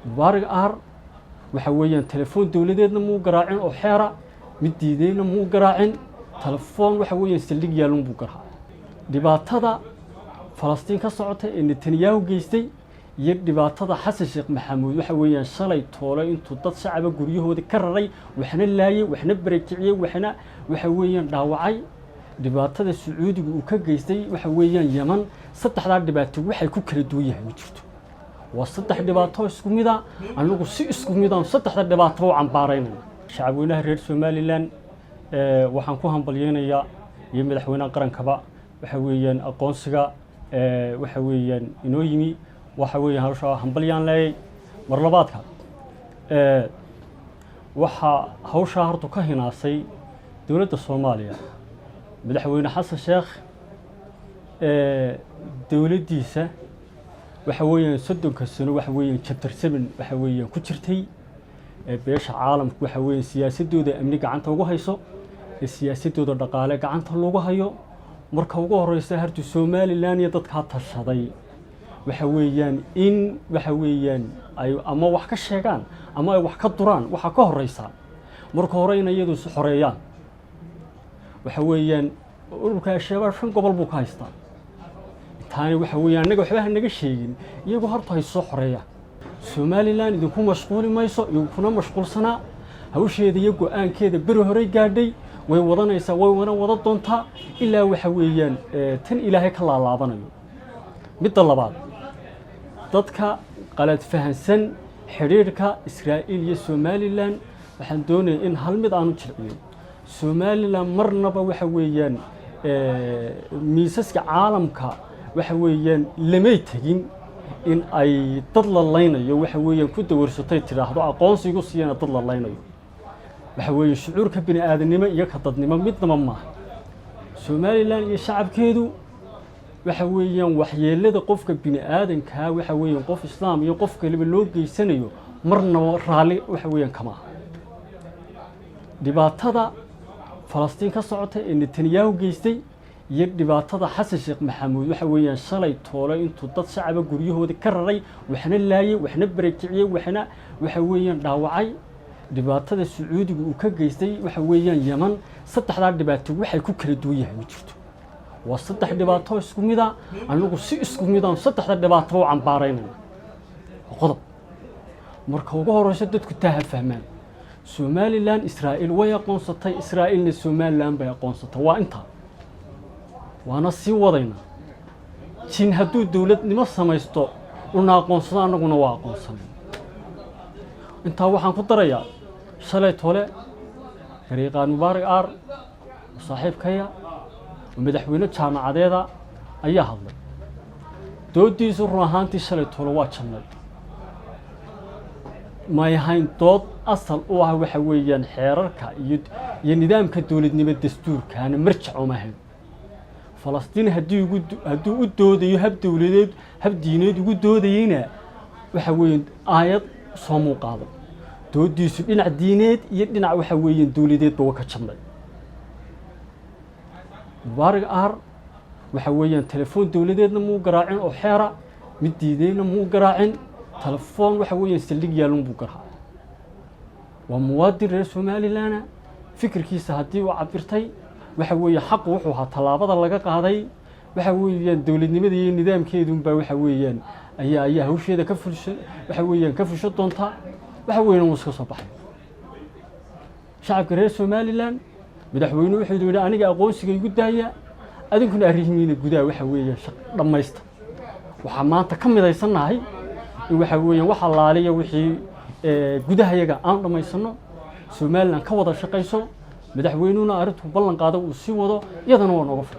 Mubaarig Aar waxa weeyaan telefoon dowladeedna muu garaacin oo xeera, mid diideyna muu garaacin. Telefoon waxa weeyaan saldhig yaalun buu garaacay. Dhibaatada Falastiin ka socota ee Netanyahu geystay iyo dhibaatada Xasan Sheekh Maxamuud waxa weeyaan shalay toole intuu dad shacaba guryahooda ka raray, waxna laayay, waxna barakiciyey, waxna waxa weeyaan dhaawacay, dhibaatada Sacuudiga uu ka geystay waxa weeyaan Yeman, saddexdaa dhibaato waxay ku kala duwan yahay ma jirto. Waa saddex dhibaato isku mid a. Anagu si isku mid aan saddexda dhibaato u cambaaraynayna. Shacabweynaha reer Somaliland waxaan ku hambalyeynayaa iyo madaxweynaha qarankaba waxa weeyaan aqoonsiga waxa weeyaan inoo yimi. Waxa weeyaan hawsha hambalyaan leeyay. Mar labaadka waxaa hawshaa horta ka hinaasay dowladda Soomaaliya, madaxweyne Xasan Sheekh dowladdiisa. Waxa weeyaan 30-ka sano waxa weeyaan chapter 7 waxa weeyaan ku jirtay beesha caalamku waxa weeyaan siyaasadooda amni gacanta ugu hayso ee siyaasadooda dhaqaale gacanta lagu hayo. Marka ugu horeysa hartu Somaliland iyo dadkaa tashaday waxa weeyaan in waxa weeyaan ay ama wax ka sheegaan ama ay wax ka duraan, waxaa ka horeysa marka hore in iyadu is xoreeyaan. Waxa weeyaan ururka Al-Shabaab shan gobol buu ka haystaa. Intaani waxa weeyaan annaga waxba ha naga sheegin, iyagu horta hay soo xoreeyaan. Somaliland idinku mashquuli mayso, idinkuna mashquulsanaa. Hawsheeda iyo go-aankeeda beri horey gaadhay, way wadanaysaa, way wana wada doontaa ilaa waxa weeyaan tan Ilaahay ka laalaabanayo. Midda labaad, dadka qalad fahansan xidhiidhka Israa'iil iyo Somaliland, waxaan doonaya in hal mid aanu jilciyo. Somaliland marnaba waxa weeyaan miisaska caalamka waxa weeyaan lamay tegin in ay dad la laynayo waxa weeyaan ku dawarsatay tidhaahdo aqoonsigu siiyana dad la laynayo. Waxa weeye shucuurka bini aadanimo iyo ka dadnimo midnaba maaha. Somaliland iyo shacabkeedu waxa weeyaan waxyeelada qofka bini aadankaa, waxa weeyaan qof islaam iyo qof kaliba loo geysanayo, marnaba raalli waxa weeyaan kama aha. Dhibaatada Falastiin ka socota ee Netanyahu geystay iyo dhibaatada Xasan Sheekh Maxamuud waxa weeyaan shalay toole intuu dad shacaba guryahooda ka raray, waxna laayay, waxna barakiciyey, waxna waxa weeyaan dhaawacay, dhibaatada Sacuudiga uu ka geystay waxa weeyaan Yeman, saddexdaa dhibaato waxay ku kala duwan yahay ma jirto. Waa saddex dhibaato isku mid a. Anagu si isku mid aan saddexda dhibaato u cambaaraynayna. Qodob marka ugu horeysa dadku taa ha fahmaan: Somaliland Israa'iil way aqoonsatay, Israa'iilna Somaliland bay aqoonsatay. Waa intaa, waana sii wadaynaa. Jin hadduu dowladnimo samaysto una aqoonsado, annaguna waa aqoonsanay. Intaa waxaan ku darayaa, shalay tole gariiqaan Mubaarak Aar oo saaxiibkaya oo madaxweyne jaamacadeeda ayaa hadlay. Dooddiisu run ahaantii shalay tole waa jannay. May ahayn dood asal u ah waxa weeyaan xeerarka iyo nidaamka dowladnimo dastuurkaana marjac uma ahayn. Falastiin hadduu u doodayo hab dowladeed, hab diineed ugu doodayeyna, waxa weeyaan aayad soomuu qaaday. Doodiisu dhinac diineed iyo dhinac waxa weeyaan dowladeedba waa ka jabnay. Mubaarig Aar waxa weeyaan telefoon dowladeedna muu garaacin oo xeera, mid diideyna muu garaacin. Telefoon waxa weeyaan saldhig yaalun buu garaacay. Waa muwaadin reer Somalilandna. Fikirkiisa haddii uu cabirtay, waxa weeye xaqu wuxuu ahaa tallaabada laga qaaday. Waxa weeyaan dowladnimada iyo nidaamkeedunbaa waxa weeyaan ayaa hawsheeda ka fulsho, waxa weeyaan ka fusho doonta. Waxa weeyaan wuu iska soo baxay. Shacabka reer Somaliland, madaxweyne wuxuu yidhi: "Aniga aqoonsiga igu daaya, adinkuna arrimihiina gudaha waxa weeyaan shaq dhammaysta." Waxaa maanta ka midaysannahay in waxa weeyaan wax allaaliya wixii gudahayaga aan dhammaysano, Somaliland ka wada shaqayso, madaxweynuhuna arrintuu ballan qaada uu sii wado, iyadana waa nooga fadhiya.